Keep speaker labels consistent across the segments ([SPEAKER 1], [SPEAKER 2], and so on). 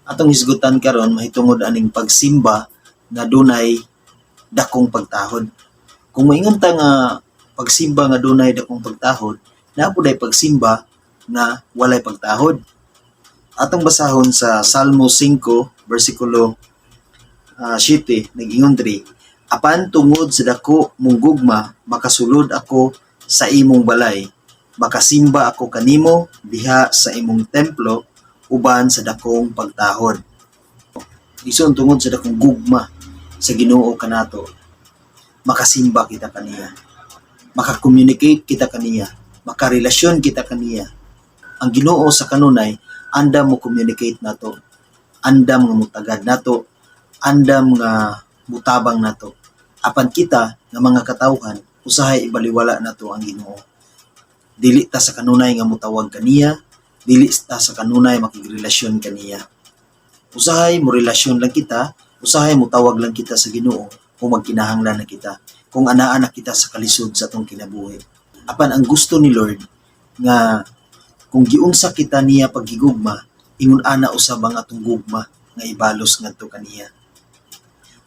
[SPEAKER 1] Atong hisgutan karon mahitungod aning pagsimba nga dunay dakong pagtahod. Kung moingon ta nga pagsimba nga dunay dakong pagtahod, naa pud pagsimba nga walay pagtahod. Atong basahon sa Salmo 5 bersikulo 7, nag-ingon diri, "Apan tungod sa dako mong gugma, makasulod ako sa imong balay, makasimba ako kanimo diha sa imong templo uban sa dakong pagtahod." Igsoon, tungod sa dakong gugma sa Ginoo kanato, makasimba kita kaniya, maka-communicate kita kaniya, makarelasyon kita kaniya. Ang Ginoo sa kanunay andam mo communicate nato, andam nga mutagad nato, andam nga mutabang nato. Apan kita nga mga katawhan, usahay ibaliwala nato ang Ginoo. Dili ta sa kanunay nga mutawag kaniya, dili ta sa kanunay makigrelasyon kaniya. Usahay mo relasyon lang kita, usahay mutawag lang kita sa Ginoo kung magkinahanglan na kita, kung anaa na kita sa kalisod sa atong kinabuhi. Apan ang gusto ni Lord nga kung giunsa kita niya paghigugma, ingon ana usab ang atong gugma nga ibalos ngadto kaniya.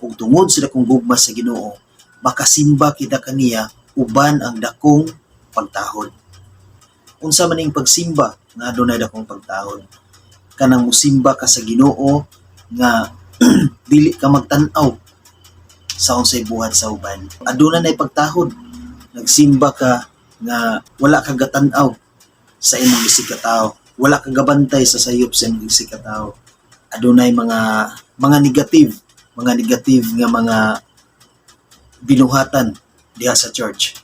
[SPEAKER 1] Ug tungod sa dakong gugma sa Ginoo, makasimba kita kaniya uban ang dakong pagtahod. Unsa man ning pagsimba nga adunay dakong pagtahod? Kanang musimba ka sa Ginoo nga dili ka magtan-aw sa unsay buhat sa uban. Aduna nay pagtahod. Nagsimba ka nga wala ka gatan-aw sa imong isig katawo. Wala ka gabantay sa sayop sa imong isig katawo. Adunay mga negative nga mga binuhatan diha sa church.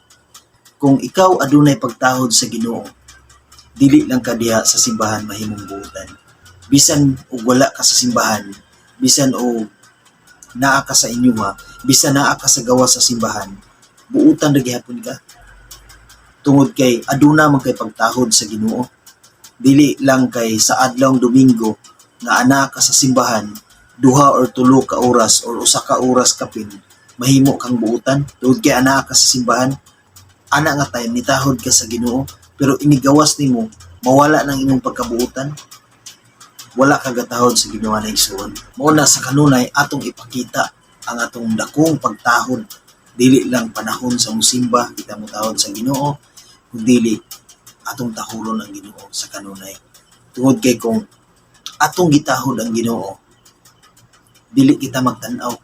[SPEAKER 1] Kung ikaw adunay pagtahod sa Ginoo, dili lang ka diha sa simbahan mahimong buutan. Bisan og wala ka sa simbahan, bisan og naa ka sa inyoha, bisan naa ka sa gawas sa simbahan, buutan ra gihapon ka. Tungod kay aduna man kay pagtahod sa Ginoo. Dili lang kay sa adlawng Domingo nga ana ka sa simbahan 2 or 3 ka oras or 1 ka oras kapin, mahimo kang buutan tungod kay ana ka sa simbahan. Ana nga time nitahod ka sa Ginoo, pero inigawas nimo mawala nang imong pagkabuutan, wala ka gatahod sa Ginoo na, igsuon. Mao na sa kanunay atong ipakita ang atong dakong pagtahod. Dili lang panahon sa musimba kita motahod sa Ginoo, kun dili atong tahuron ang Ginoo sa kanunay. Tungod kay kung atong gitahod ang Ginoo, dili kita magtan-aw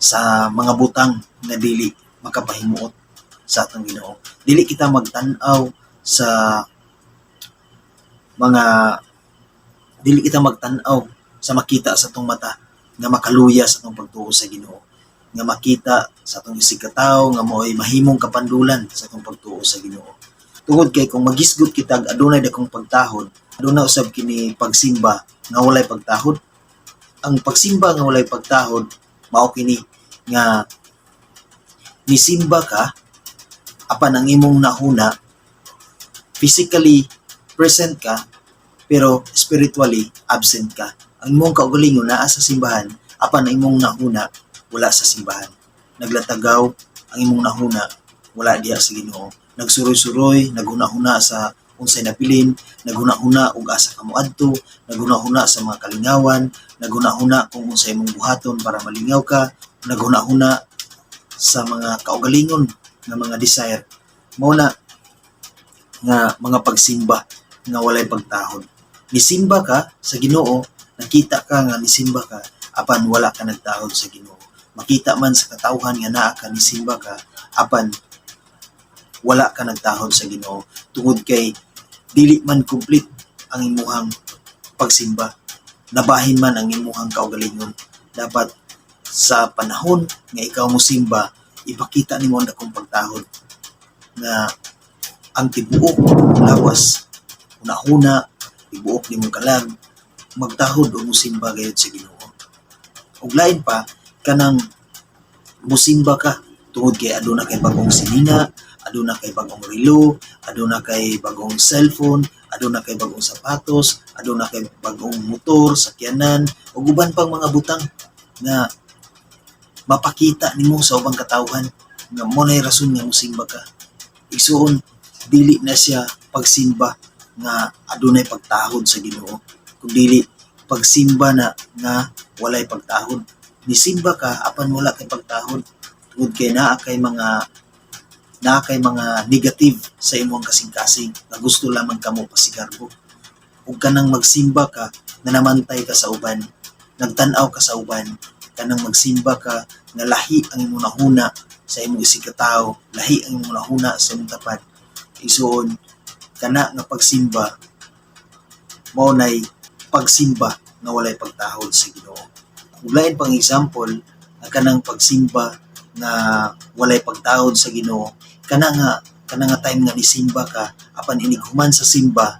[SPEAKER 1] sa mga butang nga dili makapahimuot sa atong Ginoo. Dili kita magtan-aw sa mga dili kita magtan-aw sa makita sa atong mata nga makaluya sa atong pagtuo sa Ginoo, nga makita sa atong isig katawo nga mao'y mahimong kapandulan sa atong pagtuo sa Ginoo. Tungod kay kung magisgot kita adunay dakong pagtahod, aduna usab kini pagsimba nga walay pagtahod. Ang pagsimba nga walay pagtahod mao kini nga nisimba ka apan ang imong nahuna, physically present ka pero spiritually absent ka. Ang imong kaugalingon naa sa simbahan, apan ang imong nahuna wala sa simbahan. Naglatagaw ang imong nahuna, wala diha sa Ginoo. Nagsuroy-suroy, naghuna-huna sa unsay nabilin, naghuna-huna og asa ka moadto, naghuna-huna sa mga kalingawan, naghuna-huna kung unsay imong buhaton para malingaw ka, naghuna-huna sa mga kaugalingon nga mga desire. Mao na nga mga pagsimba nga walay pagtahod. Nisimba ka sa Ginoo, nakita ka nga nisimba ka, apan wala ka nagtahod sa Ginoo. Makita man sa katawhan nga naa ka, nisimba ka, apan wala ka nagtahod sa Ginoo tungod kay dili man complete ang imuhang pagsimba. Nabahin man ang imuhang kaugalingon. Dapat sa panahon nga ikaw mosimba, ipakita nimo ang dakong pagtahod nga ang tibuok nimong lawas, hunahuna, tibuok nimong kalag, magtahod o musimba gayud sa Ginoo. Ug lain pa kanang musimba ka tungod kay aduna kay bagong sinina, aduna kay bagong relo, aduna kay bagong cellphone, aduna kay bagong sapatos, aduna kay bagong motor, sakyanan, ug uban pang mga butang nga mapakita nimo sa ubang katawhan nga mao nay rason nga mosimba ka. Igsuon, dili na siya pagsimba nga adunay pagtahod sa Ginoo, kun dili Pagsimba na nga walay pagtahod. Nisimba ka apan wala kay pagtahod tungod kay naa kay mga negative sa imong kasing-kasing nga gusto lamang kamo pasigarbo. Ug kanang magsimba ka nga namantay ka sa uban, nagtan-aw ka sa uban, kanang magsimba ka nga lahi ang imong nahuna sa imong isig katawo, lahi ang imong nahuna sa imong tapad. Igsuon, kana nga pagsimba mao nay pagsimba nga walay pagtahod sa Ginoo. Ug lain pang example nga kanang pagsimba nga walay pagtahod sa Ginoo, kana nga time nga nisimba ka apan inig human sa simba,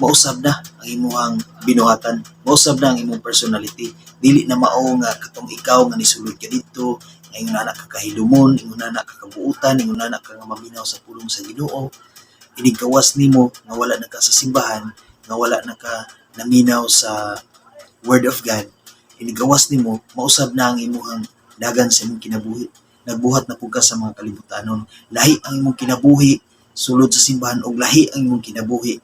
[SPEAKER 1] mausab na ang imuhang binuhatan, mausab na ang imong personality. Dili na mao nga katong ikaw nga nisulod ka didto, nga ingon ana ka kahilumon, ingon ana ka kabuutan, ingon ana ka nga maminaw sa pulong sa Ginoo. Inig gawas nimo nga wala na ka sa simbahan, nga wala na ka naminaw sa Word of God, inig gawas nimo, mausab na ang imuhang dagan sa imong kinabuhi. Nagbuhat na pud ka sa mga kalibutanon. Lahi ang imong kinabuhi sulod sa simbahan ug lahi ang imong kinabuhi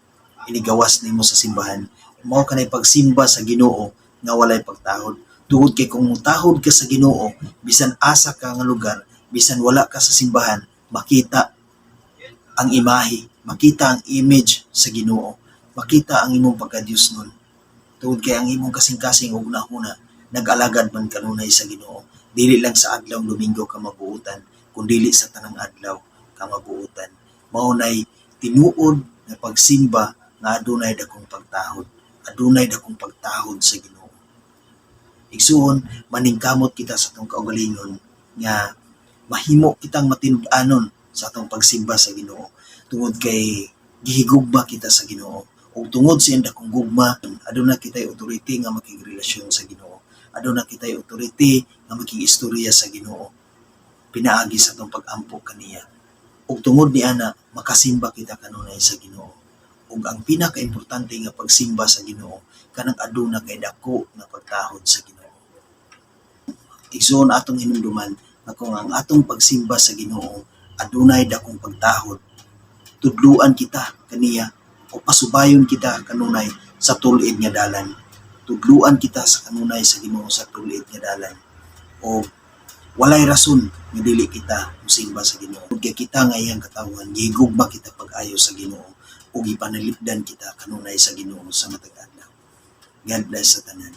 [SPEAKER 1] inigawas nimo sa simbahan. Mao kanay pagsimba sa Ginoo nga walay pagtahod. Tungod kay kung mutahod ka sa Ginoo, bisan asa ka nga lugar, bisan wala ka sa simbahan, makita ang imahe, makita ang image sa Ginoo, makita ang imong pagka-Diyos nun. Tungod kay ang imong kasing-kasing ug hunahuna nag-alagad man kanunay sa Ginoo. Dili lang sa adlaw Domingo ka mabuotan, kun dili sa tanang adlaw ka mabuotan. Mao nay tinuod nga pagsimba nga adunay dakong pagtahod. Adunay dakong pagtahod sa Ginoo. Igsuon, maningkamot kita sa atong kaugalingon nga mahimo kitang matinud-anon sa atong pagsimba sa Ginoo tungod kay gihigugma kita sa Ginoo, ug tungod sa iyang dakong gugma, aduna kitay authority nga makigrelasyon sa Ginoo, aduna kitay authority nga makigistorya sa Ginoo pinaagi sa atong pag-ampo kaniya. Ug tungod ni ana, makasimba kita kanunay sa Ginoo. Ug ang pinakaimportante nga pagsimba sa Ginoo, kanang aduna kay dako nga pagtahod sa Ginoo. Igsuon, atong hinumduman nga kung ang atong pagsimba sa Ginoo adunay dakong pagtahod, tudluan kita kaniya o pasubayon kita kanunay sa tul-id nga dalan. Tudluan kita sa kanunay sa Ginoo sa tul-id nga dalan o walay rason nga dili kita mosimba sa Ginoo. Kay kita nga iyang katawhan, gihigugma kita pag-ayo sa Ginoo ug gipanalipdan kita kanunay sa Ginoo sa matag adlaw. God bless sa tanan.